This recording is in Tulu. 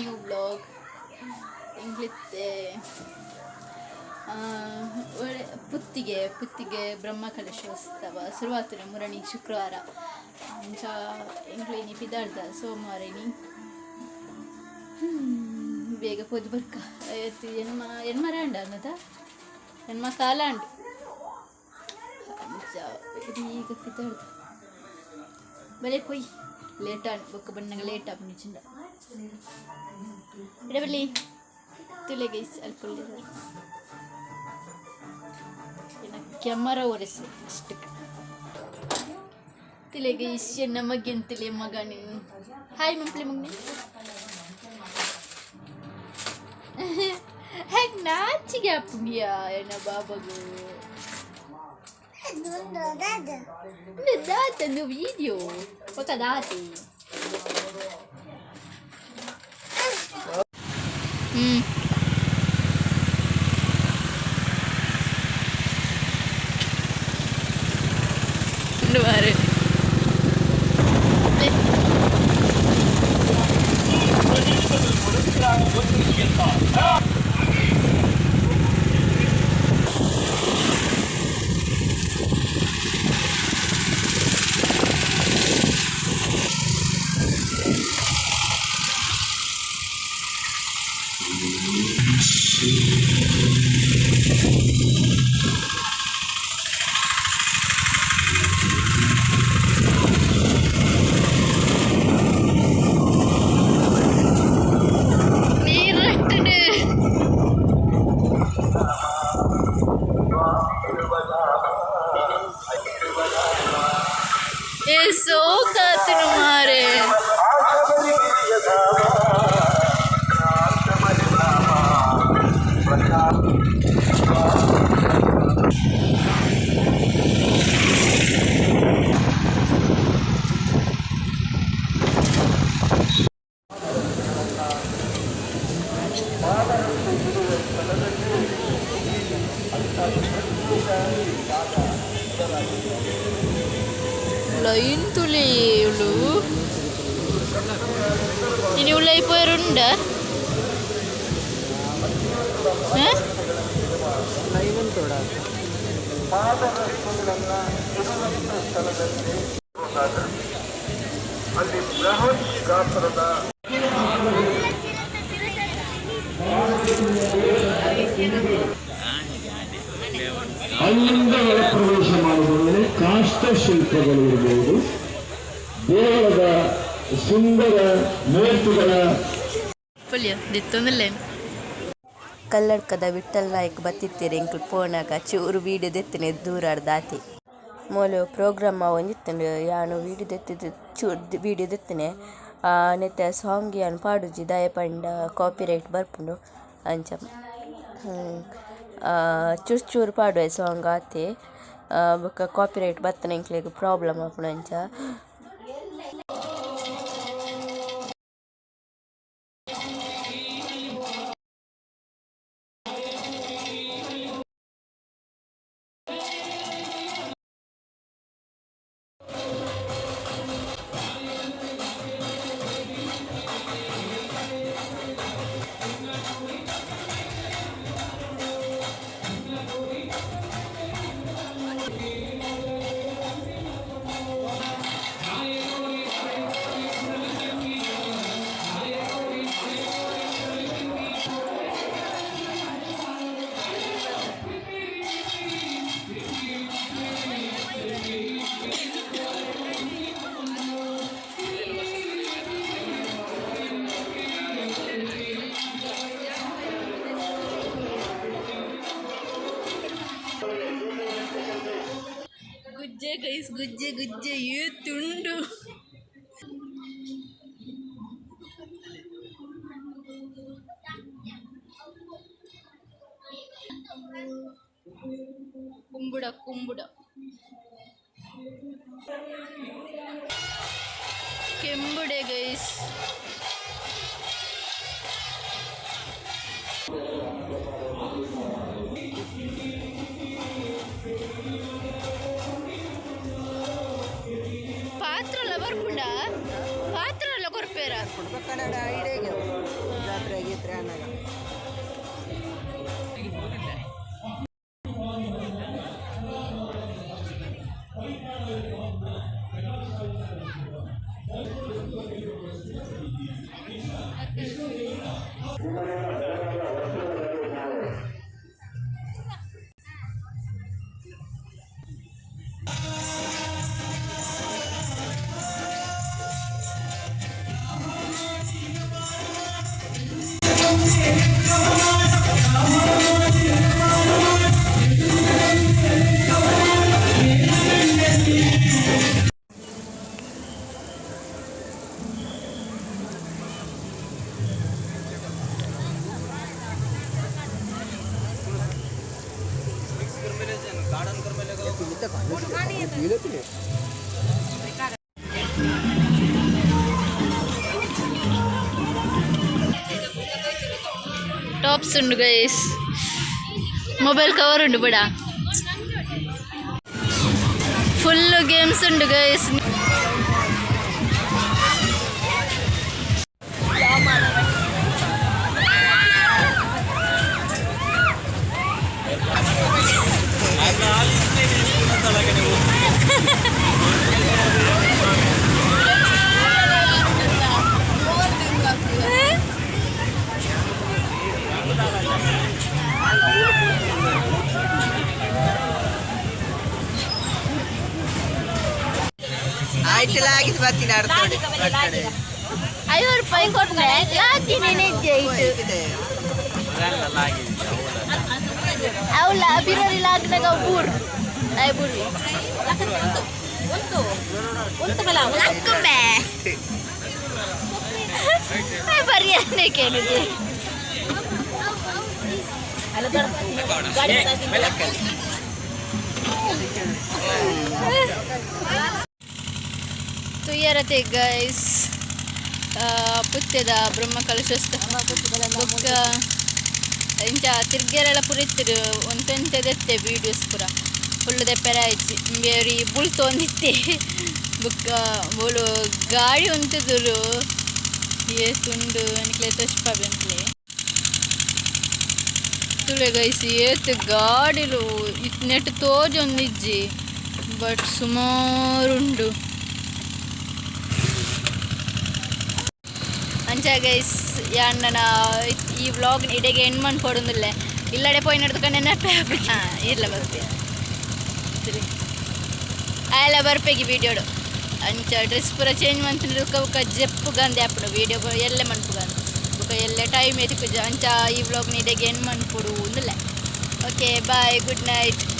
New vlog. ಎಂಕ್ಲಿತ್ತೆ ಪುತ್ತಿಗೆ ಪುತ್ತಿಗೆ ಬ್ರಹ್ಮ ಕಲಶೋತ್ಸವ ಶುರುವಾತನ ಮುರಣಿ ಶುಕ್ರವಾರ. ಅಂಚ ಎಂಕ್ಲು ಇನಿ ಪಿದಾಡ್ದ ಸೋಮವಾರ ಇನಿ ಬೇಗ ಪೋದು ಬರ್ಕ. ಎನ್ಮ ಎನ್ಮರ ಅಂಡ ಅನ್ನದ ಎನ್ಮ ಕಾಲ ಅಂಡ್. ಅಂಚ ಈಗ ಪಿದಾಡ್ದ ಬಲೆ ಪೊಯ್ ಲೇಟ್ ಆಂಡ್ ಬೊಕ್ಕ ಬನ್ನಗ ಲೇಟ್ ಆಪುಂಡು. ಎಡಬಲ್ಲಿ ತುಲೆ ಗೈಸ್, ಅಲ್ಪ ಕ್ಯಾಮರಾ ಒರೆಸು ಅಷ್ಟಕ್ಕೆ. ತುಲೆ ಗೈಸ್, ಎನ್ನ ಮಗೆನ್ ತುಲೆ ಮಗನು. ಹಾಯ್ ಮಂಪ್ಲೆ ಮಗನೆ. ಹೆಂಗ್ ನಾಚಿಗೆ ಆಪುಂಡಿಯಾ ಎನ್ನ ಬಾಬಗು? ದಾತ ವಿಡಿಯೋ ಬೊಕ ದಾತಿ. ಉಂಡು ಮಾರ್ರೆ. ನೀರ್ ರಟ್ಟುಂಡು. ಏ ಸೋಕಾತುಂಡು ಮಾರೆ. ಲೈನ್ ತುಲಿ ಉಳು ಇನಿ ಉಲೈ ಪೋಯರುಂಡ. ಅಲ್ಲಿ ಬೃಹತ್ ಗಾತ್ರದ ಅಲ್ಲಿಂದ ಒಳಪ್ರವೇಶ ಮಾಡುವ ಮೇಲೆ ಕಾಷ್ಟ ಶಿಲ್ಪಗಳು ಇರಬಹುದು, ದೇವಳದ ಸುಂದರ ಮೂರ್ತಿಗಳ ಪೊಲಿಯ ದೆತ್ತೊಂದುಲ್ಲೇನು. ಕಲ್ಲಡ್ಕದ ವಿಠ್ಠಲ್ ನಾಯ್ಕ್ ಬತ್ತಿತ್ತೆರ್ ಎಂಕುಲು ಪೋನಗ ಚೂರು ವೀಡಿಯೋ ದೆತ್ತುನೆ ದೂರರ್ದ್ ಆತೆ. ಮೂಲು ಪ್ರೋಗ್ರಾಮ್ ಆವೊಂದಿತ್ತುಂಡು. ಯಾನ್ ವೀಡಿಯೋ ದೆತ್ತುದು ಚೂರು ವೀಡಿಯೋ ದೆತ್ತುನೆ. ನೆತ್ತ ಸಾಂಗ್ ಯಾನ್ ಪಾಡುಜಿ, ದಾಯೆ ಪಂಡ ಕಾಪಿರೈಟ್ ಬರ್ಪುಂಡು ಅಂಚ. ಚೂರು ಚೂರು ಪಾಡುವೆ ಸಾಂಗ್ ಆತೆ. ಬೊಕ ಕಾಪಿರೈಟ್ ಬತ್ತುಂಡ ಎಂಕ್ಲೆಗ್ ಪ್ರಾಬ್ಲಮ್ ಆಪುಂಡು ಅಂಚ. ಗುಜ್ಜೆ ಗೈಸ್, ಗುಜ್ಜೆ ಗುಜ್ಜೆ ಏತುಂಡು. ಕುಂಬುಡ ಕುಂಬುಡ ಕೆಂಬುಡೆ ಗೈಸ್. ಪಾತ್ರಲ ಬರ್ಪುಂಡ? ಪಾತ್ರಲ ಕೊರ್ಪೇರ? ಕನ್ನಡ ಇಡೆಗೆ. ಟಾಪ್ಸ್ ಉಂಡು ಗೈಸ್, ಮೊಬೈಲ್ ಕವರ್ ಉಂಡು ಬಡ, ಫುಲ್ ಗೇಮ್ಸ್ ಉಂಡು ಗೈಸ್. ಆಯ್ತಲ್ಲ, ಆಗಿದ್ದು ಬರ್ತೀನಿ ಅರ್ಥ. 50 ರೂಪಾಯಿ ಕೊಟ್ಟೆ ಲಾಗಿನಿ ನಿಜ ಇಟ್ಟು. ಅವಳ ಬಿರರಿ ಲಾಗ್ನಾಗ ಬೂರ್ I ಬೂರ್ವಿ ಲಕ್ಕುಮೆ ಬರಿ ಅನ್ನಕ್ಕೆ. ತುಯ್ಯರತೆ ಗೈಸ್, ಪುತ್ತೆದ ಬ್ರಹ್ಮ ಕಲಶೋತ್ಸವ ಬೊಕ್ಕ ಇಂಚ ತಿರ್ಗೆರೆಲ ಪೂರ ಇತ್ತಿರು. ಒಂತೆಂತೆದೆತ್ತೆ ವೀಡಿಯೋಸ್ ಪೂರ ಫುಲ್ಲು ದೆಪ್ಪೆರೆ ಆಯ್ಚಿ. ಬೇರಿ ಬುಲ್ತೊಂದಿತ್ತೆ. ಬೊಕ್ಕ ಬೋಲು ಗಾಡಿ ಉಂತುದುರು ಏತುಂಡು ಅನ್ಕ್ಲೆ ತೋಜ್ಪಾಬೆ ಅನ್ಕ್ಲೆ. ತೂಲೆ ಗೈಸ್, ಏತ್ ಗಾಡಿಲು. ನೆಟ್ ತೋಜೊಂದಿಜ್ಜಿ, ಬಟ್ ಸುಮಾರುಂಡು. ಅಂಚ ಗೈಸ್, ಯಾನ್ ಈ ವ್ಲಾಗ್ ಇಡೆಗೆ ಎಂಡ್ ಮನ್ಪೊಡುಂದುಲ್ಲೆ. ಇಲ್ಲಡೆ ಪೋಯಿನಡ್ದು ನೆನಪೆ. ಹಾಂ, ಇರ್ಲ ಬರ್ಪೆ ಆಯೆಲ ಬರ್ಪೆಗಿ ವೀಡಿಯೋಡು. ಅಂಚ ಡ್ರೆಸ್ ಪೂರ ಚೇಂಜ್ ಮಂತುಂಡು. ಬೊಕ್ಕ ಬೊಕ್ಕ ಜೆಪ್ಪು ಗಂದೆ ಆಪುಂಡು, ವೀಡಿಯೋ ಎಲ್ಲೆ ಮನ್ಪುಗಂದು. ಬೊಕ್ಕ ಎಲ್ಲೆ ಟೈಮ್ ಎತಿಕುಜಿ. ಅಂಚ ಈ ವ್ಲಾಗ್ನ ಇಡೆಗೆ and ಮನ್ಪೊಡು ಉಂದುಲ್ಲೆ. Okay, bye, good night.